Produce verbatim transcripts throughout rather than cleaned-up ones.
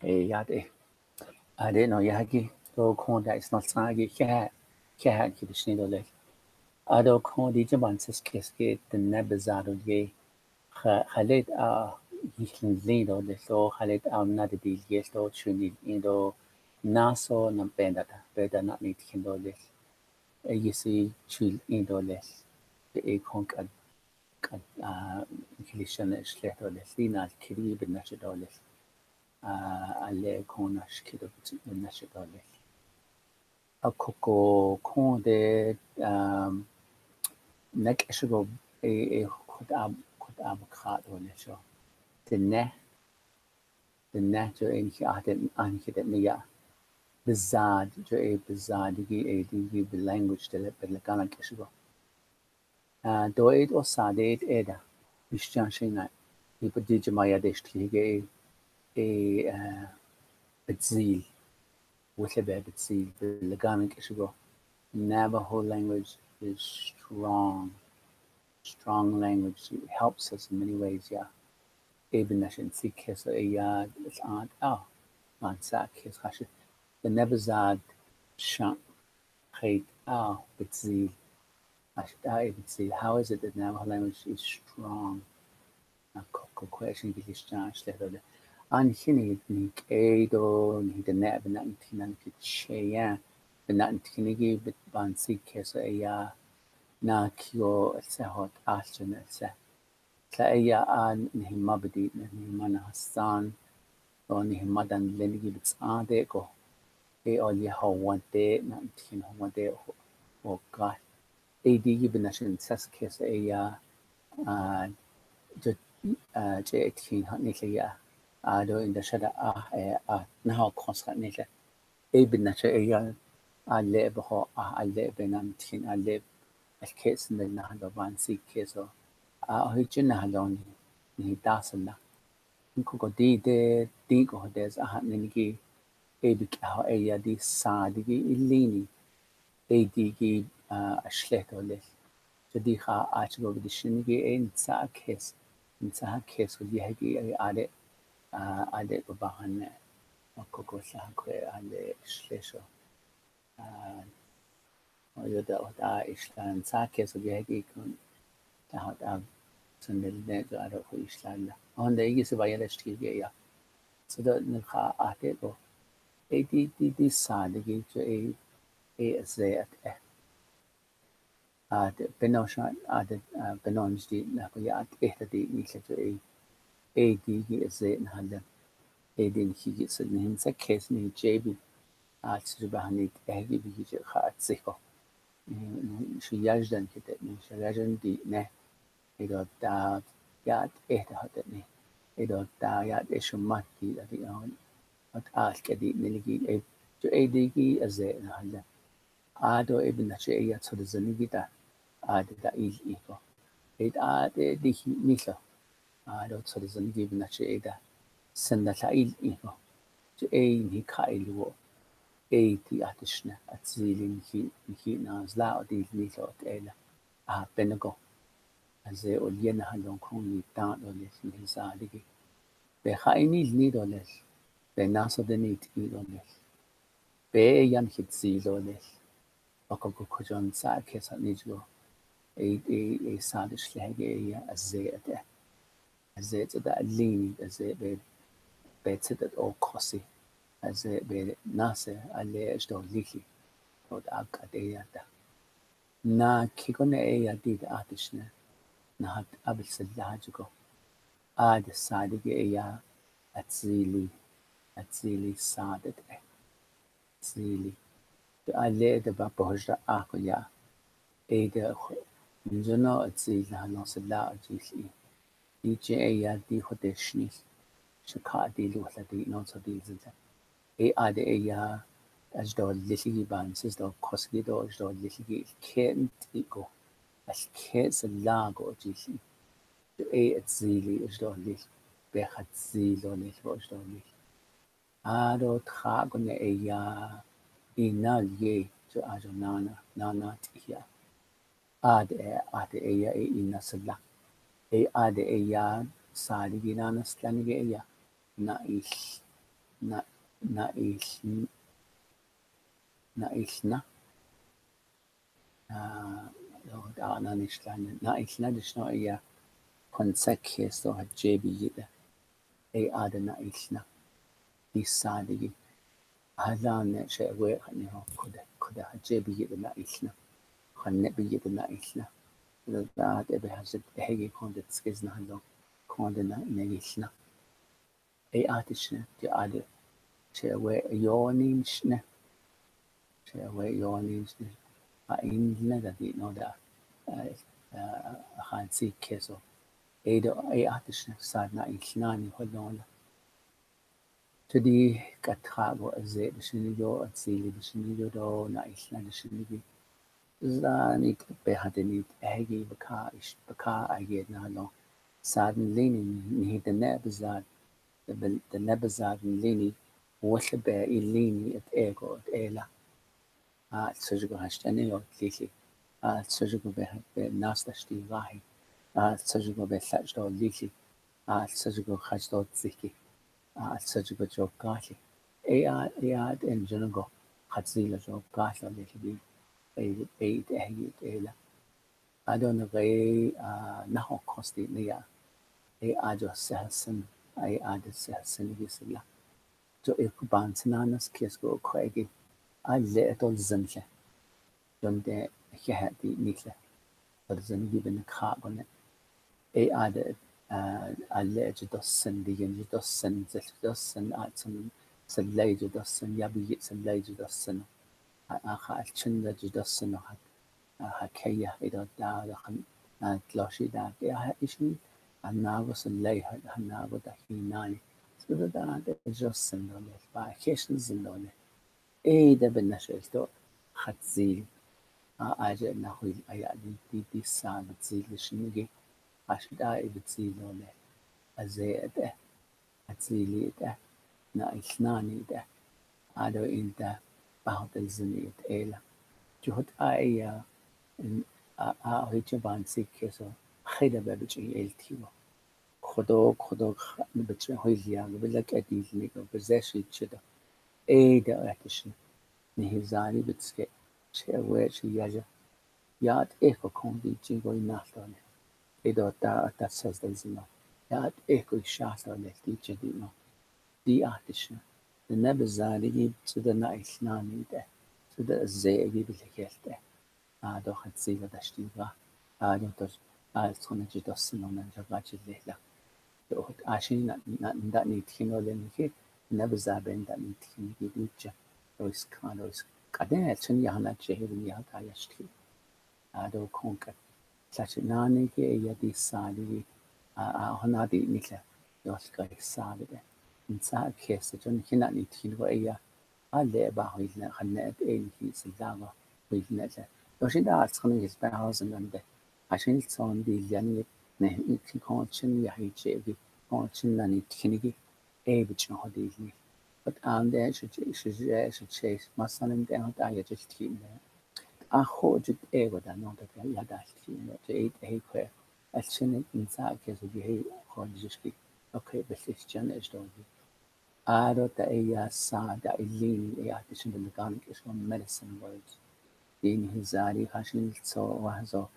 Ei, ya de. Ade no ya ki. To khong da is not sa ki. Kya, kya ki bishni do le. Ado khong di jaban ses kes ke tenne bazar do ye. Kha, khalet a yihling do le so, khalet a na de di ye so chuni in do. Na so nam pen da ta, pe da na ni tin do le. E yisi chul in do le. E khong kan, kan, ah, kilishan e shle do le. Lina kiri bin na do le. Ah, ale khong na shkido bin na do le. A koko khong de, um, nek eshigo e, e khot ab, khot ab kha do le so. Tenne, tenne jo en ki ah den an ki den ya. Bazar jo e bazar di ki e di ki bi language de le bi le kan eshigo. Ah, do it o sa de it e da. Bishang shingai. Ipa di jama ya de shti ge e, e, ah, bezil. Wese be bezil. Legan ke shugo. Navajo language is strong. Strong language. It helps us in many ways, yeah. Even nashin si keso e ya, it's art, oh, man sa kes hashi. The Nebazad shank. Kheit, ah, bezil. Ash, ah, bezil. How is it that Navajo language is strong? Ah, ko, ko, ko, ash, English, ah, ash, le, le. An hini ni kei do, ni de ne, bena ni tinan ki che ya. Bena ni tini ki, bet ban si keso e ya. Na kio, et se hot, ash, ne, et se. Tla e ya an ni hima bedi, ni hima na san, o ni hima dan len gi bets a de ko. E o li hau wan de, na tin hau wan de ho, ho ka. E di gi bena shin sas kes e ya, a, jo, a, che e tin ha ni le ya. A do in da shada a, e, a, na hau kons ha ni le. E bin na che e ya, a le bo ho, a, a le be nam tin, a le, a kes ne na do ban si keso. A, o hi chin na lo ni, ni da san na. Ko ko di de, di ko de, a, ni ki, e bi ka ho e ya di sa di ki i li ni. E di ki, a, a shle do le. Jadi ha, a, chuba di shin ki, e, sa kes, sa kes, ko di ha ki, e, a le, a, a le ko ba han ne. Ko ko sa ko e, a le, shle so. Ah, o yo da, o da, islan sa ke so ge ki kun. Da, da, sun de ne jo aro ko islan da. On de igi se ba ya da shti ge ya. So da ne ka a te ko. E di, di, di sa de ge jo e, e ze at e. A te peno sha, a te, a, peno ni di na ko ya at e ta di ni se jo e. E di ge ze na le. E di ni ki ge se ni hin sa ke ni je bi. A, sri ba ni, eh, gi bi ki je kha at si ko. Ni, ni, shi yajdan ki te, ni, shi yajdan di ne. I do ta, ya, eh, ta, te ni. I do ta, ya, eh, shumat ki, da di, on. At al ke di, ni, ni, ki, eh, jo, eh, di, ki, a, ze, na, le. A do, eh, bin, na, che, eh, ya, so, de, zeni, ki, ta. A, de, ta, il, i, ko. Eh, ta, de, di, hi, ni, so. A, do, so, de, zeni, ki, bin, na, che, eh, da. Sen, da, ta, il, i, ko. Jo, eh, ni, ka, il, wo. E ti a tishna, a tsilin hi, hi na zla o di ni lo te la. A penago. A ze o lien a long kong ni ta do le ni za di ki. Pe ha ini ni do le. Pe na so de ni ti do le. Pe yan hit zi do le. Oko ko ko jon sa ke sa ni jo. E, e, e sa de shle ge ya a ze a te. A ze tse da lini, a ze be, be tse da o kosi. A ze be nase, a le a do lili. O da ak a de ya da. Na ki ko ne e ya di da a tishne. Na hat a bil se la ju ko. A de sa di ge e ya, a zili, a zili sa de de. Zili. Te a le de ba pohja a ko ya. E de ho. Njono a zili na no se la a zili. Di je e ya di ho de shni. Shakha di lu la di no so di zili. E a de e ya. A do lili ban sis do kos gi do do lili ken ti ko. A ke se la go zili. E a zili a do lili. Be ha zili lo lili ho do lili. A do tha ko ne e ya, i na ye, jo a jo nana, nana ti ya. A de, a de e ya, e i na sala. E a de e ya, sa di gi nana sala ni ge e ya. Na i, Na, na il, na ilna. Ah, lo da na ni slan, na ilna di sno iya konsekhie so ha jebi yida. Ei ada na ilna. Di sa di gi. Hala ne she we ha ni ho kuda, kuda ha jebi yida na ilna. Kan ne bi yida na ilna. Lo da te be ha se he gi konde skis na lo. Konde na, na ilna. Ei ati shne, ti ade. Che we yonin shne. Che we yonin shne. A in ne da di no da. A, a, a han si keso. Ei do, ei ati shne, sa na in shna ni ho lo na. Jadi, kat ha go a ze de shne yo, a zi li de shne yo do, na in shna de shne bi. Zani pe ha deni egi baka ish baka agi na lo. Sa den lini ni dene bezat, dene bezat lini, woshe be i lini et ego et ela. A, sojugo hashtani yo lili. A, sojugo be, be nas da shti vahi. A, sojugo be sach do lili. A, sojugo hash do ziki. A, sojugo jo kahi. Ei a, ei a, en jono go. Hatzi lo jo kahi lo lili. Ei, ei, ei, ei la. Adon rei, ah, nahok kosti nia. Ei ajo sehsen, ei ajo sehsen gisila. Jo ik ban sinanas kies go ko egi. Ai le etol zen le. Jon de hehe di nik le. Tol zen gi ben kha go ne. Ei ade, ah, ai le jo dosen di gen jo dosen, jo dosen, ah, sen, sen lei jo dosen, ya bi sen lei jo dosen. A, a, ha, al chun da jo dosen no ha. A, ha, kaya, i do da, da, han, a, lo shi da, kaya, ha, ishi, a, na go sen lei, ha, ha, na go da, hi, na, ni. So da, da, da, jo sen do le, ba, ke sen sen do le. E, da ben na shi do, hat zi. A, a, je na hui, a, ya, di, di, di, sa, di, zi, di, shin, gi. A, shi da, i, di, zi, do le. A, ze, de. A zi li de, na i sna ni de, ado in de, pau de zini de ela. Juhut a iya, in, a, a, hui chuban si keso, hai de be bichi el tiwo. Khodo, khodo, bichi hui lia, bila ke di ni ko, bize shi chido. E de a tishi, ni hi zani bitske, che we chi ya ja. Yat eh ko kong di jing ko inah lo ne. Ido ta atat sas dan sino. Yat eh ko isha lo ne di jing di no. Di ah di shna. Dene beza di gi suda na isna ni de. Suda ze gi bi lekel de. A do hat si la dash di ba. A do tos. A sona ji dos sino na ja ba ji le la. Ashin na, na, na ni thin o le ni ki, na beza ben da ni thin ki di ja. Ois ka, ois ka de, chun ya na che hi ya ta ya shti. A do kong ka. Sa chi na ni ki ya di sa di, a, a, hona di ni le. Yo ka sa di de. Sa ke sa chun ki na ni thin o ya. A le ba hui ne, han ne, e ni ki sa la ba. Hui ne le. Yo shi da, sa ni ki sa ba, ho sa nan de. Ashin son di lian ni, ne, ki kong chin ya hi che ki, kong chin na ni thin ki. E bi chang ho di ni. But am de shi, shi, shi, shi, shi, ma san de ho ta ya chi thin ne. A ho ju e wa da no da ya da thin ne. Te e, e kwe. A chin ne in sa ke so di he ho di shi. Okay, but it's chin is don't. Aro ta iya sa da i lini iya ti shin da kan ki so medicine words. Di ni zari ha shin so wa so.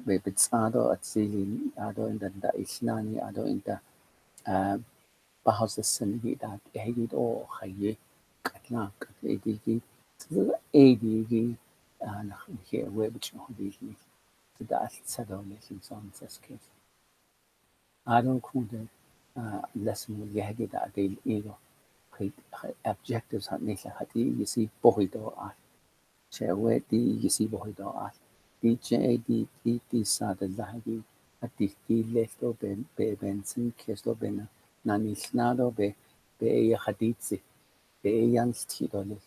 Be bit sa do at si lini ado in da da i sna ni ado in da, ah, pa ho sa sen gi da e gi do ha ye. Kat la kat e di gi. E di gi. Ah, na he we bit ho di ni. Da sa do le sin son sa ske. Aro kung de, ah, lesson yeh gi da de i go. Hai, hai objectives hat ni sa hat i si po hi do a. Che we di i si po hi do a. Di che di, di, di sa de la di. Hat di di le do ben, be ben sin ke do ben na. Na ni sna do be, be ya hat di si. Be yan ti do le.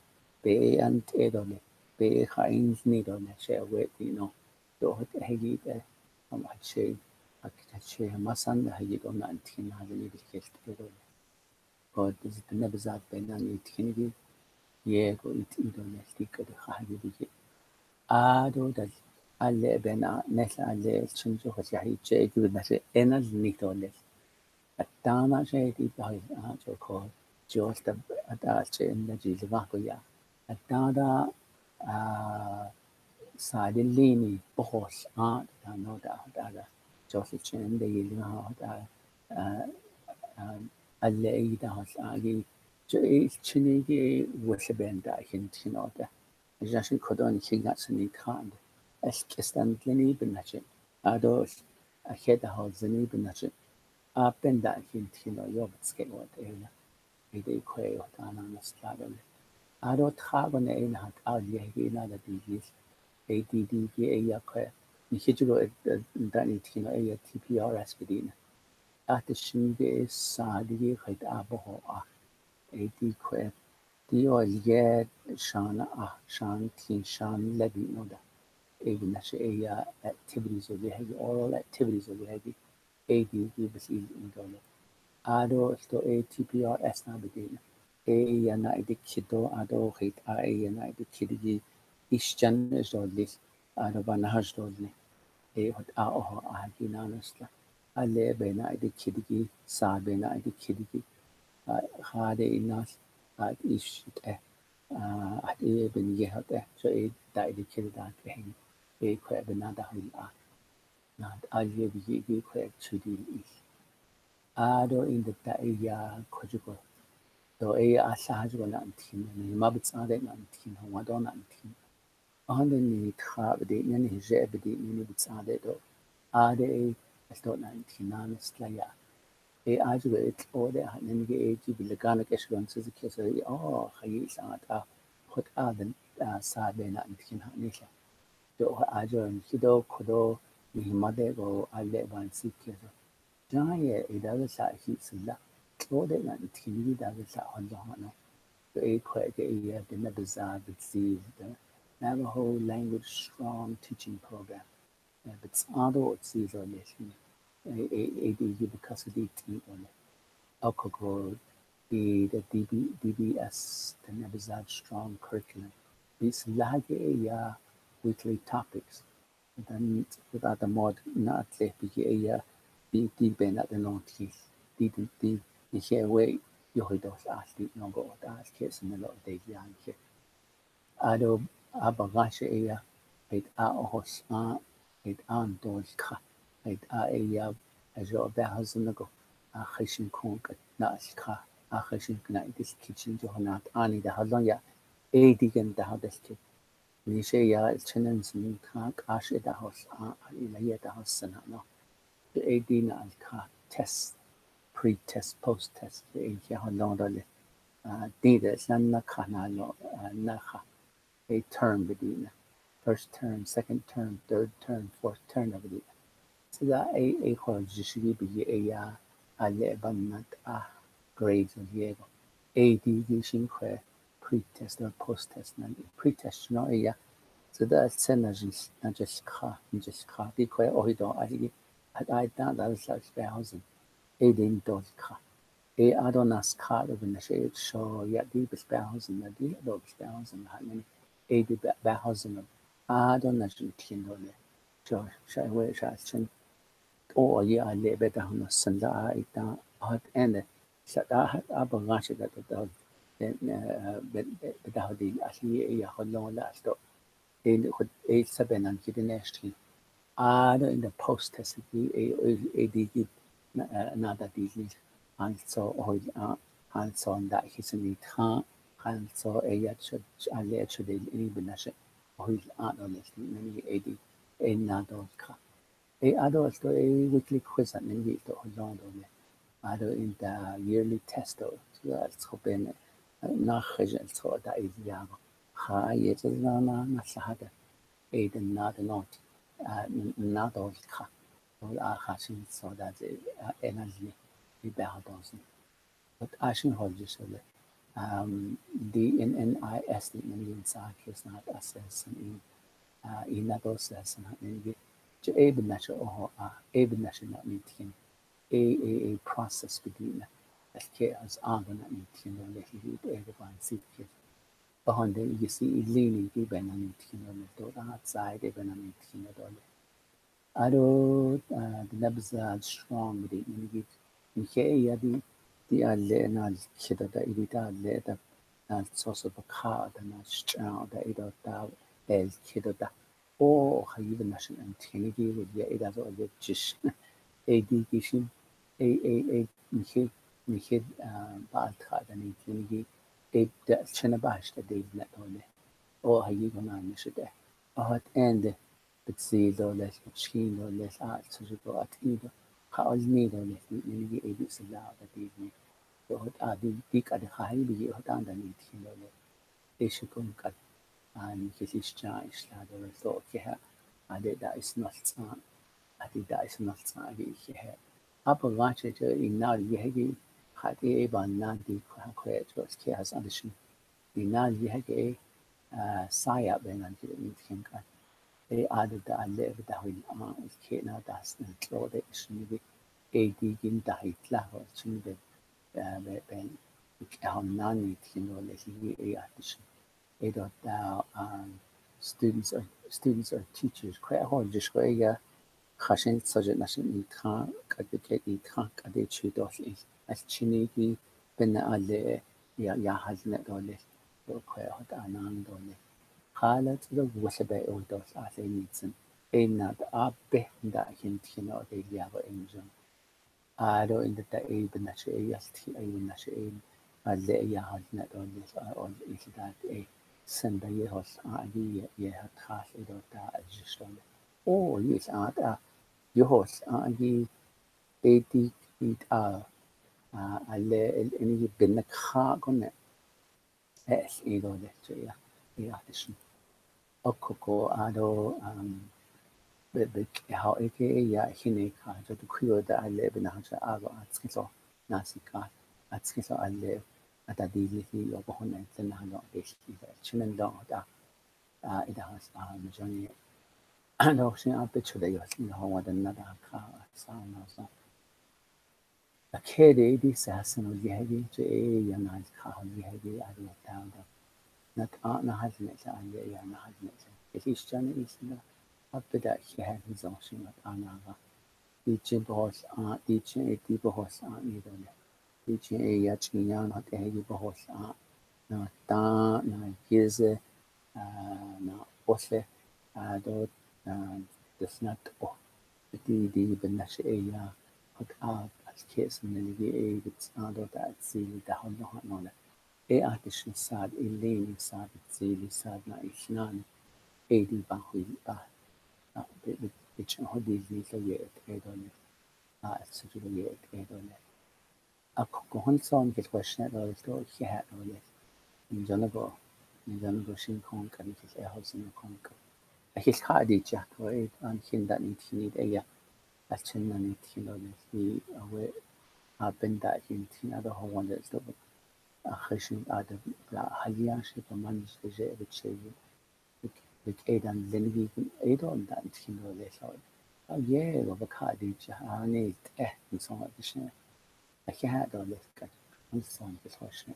Be yan te do le. Be ha in ni do le. Che we di no. Do hat e gi de. Am hat che, hat che ma san da ha gi do na an tin ha le ni bi ke te do. Ko de zi ne beza pe na ni tin gi. Ye ko i ti do ne ti ko de ha gi bi ke. A do da a le be na ne sa a le chun jo ha che hi che gi na se e na ni do le. A ta na che ti ba hi a jo ko. Jol ta, ata che en da ji lwa ko ya. Ata da, ah, sa de li ni pohos a, ta no da, da, da. Jol che en da ji lwa, da, ah, ah, ale i da hos a gi. Che i chini gi wes ben da hin chin o da. Ja shin kodon hin ngat sini khan. Es kestan leni ben na che. Ado, a he da hos ni ben na che. A pen da hin chin o yo bet ske o da. Ei dei khwe o ta na na sla do le. Ado tha ko ne ei na hat a ye hi na da di gi. Ei di di gi ei ya khwe. Ni hi ju lo ei da ni thi no ei ya T P R S bi di na. A te shin ge sa di gi khwe ta bo ho a. Ei di khwe. Di o ye shan a shan thi shan le di no da. Ei na she ei ya activities o ye hi, oral activities o ye hi. A D ki bas i in ko le. Ado to A T P R S na bidi na. A ya na i dik kido ado hit a ya na i dik kidi ki ishan is do li. Ado ba na has do li. A hot a o a ki na nas la. A le be na i dik kidi ki sa be na i dik kidi ki. A ha de inas a ish te. A at e ben ye hot e. So a da i dik kidi da ke. A khwe be na da hul a. Na, a ye bi ye bi khwe chudi i. Ado in da ta iya khojuko. Do iya a sa juko na antin, ni ma bits a de na antin, ho ma do na antin. Ande ni tha bidi, ni ni je bidi, ni ni bits a de do. Ade e, do na antin na ni sla ya. E a juko e tlo de, a ni ge e ji bi le gana ke shulon se ke se, oh, khayi sa ta. Hot a den, a, sa be na antin ha ni sla. Do a jo ni kido kodo ni ma de go a le ban si ke so. Jang ye i da sa hi sila. Tlo de na ti ni da sa hon lo no. Do e khwe ke i ya de na baza de si de. Navajo language strong teaching program. But ado si lo le si. A di gi because di ti o le. Okoko, the, the D B, D B S, the Nabazad Strong Curriculum. It's like a weekly topics. Then without the mod, not the big area, the, the ben at the long teeth. The, the, the, the here way, you heard those as the number of that case in a lot of the young kid. Ado a bagash eya, eit a ohos a, eit a ntol kha, eit a eya, a jo behazun nago, a khishin kong kat na kha, a khishin kna itis kitchen jo na ani da halong ya, edi gen da hadal ki. Ni she ya chenen sin kha, kash e da hos a, a ila ya da hos sana no. Edi na al kha test, pre-test, post-test, e ya halong da le. A, di de san na kha na lo, a, na kha. A term bidi na. First term, second term, third term, fourth term bidi na. Sida a, a khor jishigi bidi a ya, a le ban na a grade o ye go. A di gi shin khwe pre-test or post-test na ni. Pre-test no a ya. Sida sen na jis, na jis kha, na jis kha. Di khwe o hi do a hi. At ai ta da sa thousand. A din do kha. A ado na skha do bin na she so ya di bis ba hausen na di do bis ba hausen ha ni. A di ba hausen na ado na jin tin do le. So sha we sha chen. O ye a le be da na sen da a ita hot en. Sha da ha a ba nga she da da. Be da di a hi ya ho long la do. A ni khut a sa be nan ki de next ki. Ado in the post test ki a, a, a di ki na, eh, na da di ki. Han so hoi a, han so da hi sini tha, han so a ya chu, a le chu de ni bin na she. Hoi a no le ni a di, a na do kha. A ado to a weekly quiz an ni to hoi long do le. Ado in the yearly test to, so that's hoping na khe so da i ya. Kha ye chu na na na sa ha da. A den na de not, a, na do kha. Do a kha shin so da ze, a, energy, i ba ha do sin. But a shin ho ji so le. Um, the N N I S ni ni sa ke sa ta sa sin in, a, i na do sa sin ha ni. Che a bin na sho o ho a, a bin na sho na ni tin. A, a, a process bi di na. As ke as a bin na ni tin le hi a ban si ke. Ba hon de i si i li ni ki ben na ni tin le do da sai de ben na ni tin do le. Ado, ah, the Nabazad Strong with it, and it, and here, yeah, the, Di a leh na khit da, i di da leh da, na so so ba kha da, na scha da, i da da el khit da. O, ha yi ba na shin an thin gi, ya i da so le chish. E di ki shin, e, e, e, ni khit, ni khit, ah, ba al kha da ni thin gi, e da chana ba sh da de na do le. O, ha yi ba na ni shi de. O, hat en de. Bitsi do le, bitsi do le, a, tsu do, a, ti do. Kha ol ni do le, ni, ni, ni, e, bi, si, la, da, di, ni. Do, hot, a, di, di, ka, di, kha, hi, bi, hot, an, da, ni, ti, do le. E, shi, kum, ka, a, ni, ki, si, cha, is, la, do le, so, ke, ha. A, de, da, is, nol, sa. A, di, da, is, nol, sa, bi, ke, ha. A, pa, wa, che, che, i, na, ye, he, ki, kha, di, e, ba, na, di, kha, kwe, cho, ke, ha, sa, di, shi. I na ye ha ke, ah, saya be ngan ki ni thin ka. E a de da le be da hin a ke na da sn tlo de sn bi. E di gin da hi tla ho chin be, ah, be, be, ke ham na ni thin lo le hi e a ti sn. E do da, ah, students or, students or teachers, kwe ho just kwe ya, kha shin so je na shin i tha, ka de ke i tha, ka de chi do i, a chini ki, ben na a le, ya, ya ha ne do le, do kwe ho ta nang do le. Kha la tsu do wo se be o do a le ni tsin. E na da a be da hin thin o de ya go en jong. A do in da ta e ben na che e ya thi e ben na che e. A le ya ha ne do le a o i da e. Sen da ye ho a ye, ye ha tha e do ta a ji so le. O, yi sa ta, yi ho sa yi, e ti, i ta, a, a le, el, en yi bin na kha ko ne. E, i do le, che ya, i a ti shin. O ko ko a do, um, be, be, e hao e ke, e ya, hi ne kha, jo tu khui da a le, bin na ha cha a do a tski so, na si ka, a tski so a le, a ta di li hi, o ko hon e, ten na do, e, i da, chi men do, da, a, i da, a, me jong ye. Dok sing a picture da yos, na hong wa dan na da ka sa na sa. A ke de di sa sa no ye ha ye, che e ya na ka ha ye ha ye, a de ta da. Na ta na ha ne sa, a ye ya na ha ne sa. Ke hi chan i sa na. A pe da ke ha ni zong sing a ta na ga. Di chen bo sa, di chen e di bo sa ni do ne. Di chen e ya chin ya na te ha ye bo sa. Na ta, na ye se, a, na o se, a, do, a, des na to. Di, di, ben na she e ya, hot a, a, ke sen ne li e, bit a, do, da, zi, li, da, hon, no, hon, no, le. E, a, ti, shin, sa, i, li, ni, sa, bit, zi, li, sa, na, i, na, ni. E, di, ba, hui, ba. A, bi, bi, bi, chen, ho, di, li, lo, ye, e, do, le. A, su, di, lo, ye, e, do, le. A ko ko hon son ki question do to ki ha do le. Ni jon go, ni jon go shin kong kan ki e ho shin kong kan. A ki kha di cha ko e an kin da ni ti ni de ya. A chen na ni ti lo le ni a we a ben da kin ti na do ho wan le to. A kha shin a de la ha ya shi pa man shi je be che. Bik, bik e dan len gi kun e don dan ti lo le so. A ye lo ba kha di cha a ni te ni so ma ti shin. A ki ha do le ka. Ni so ma ti so shin.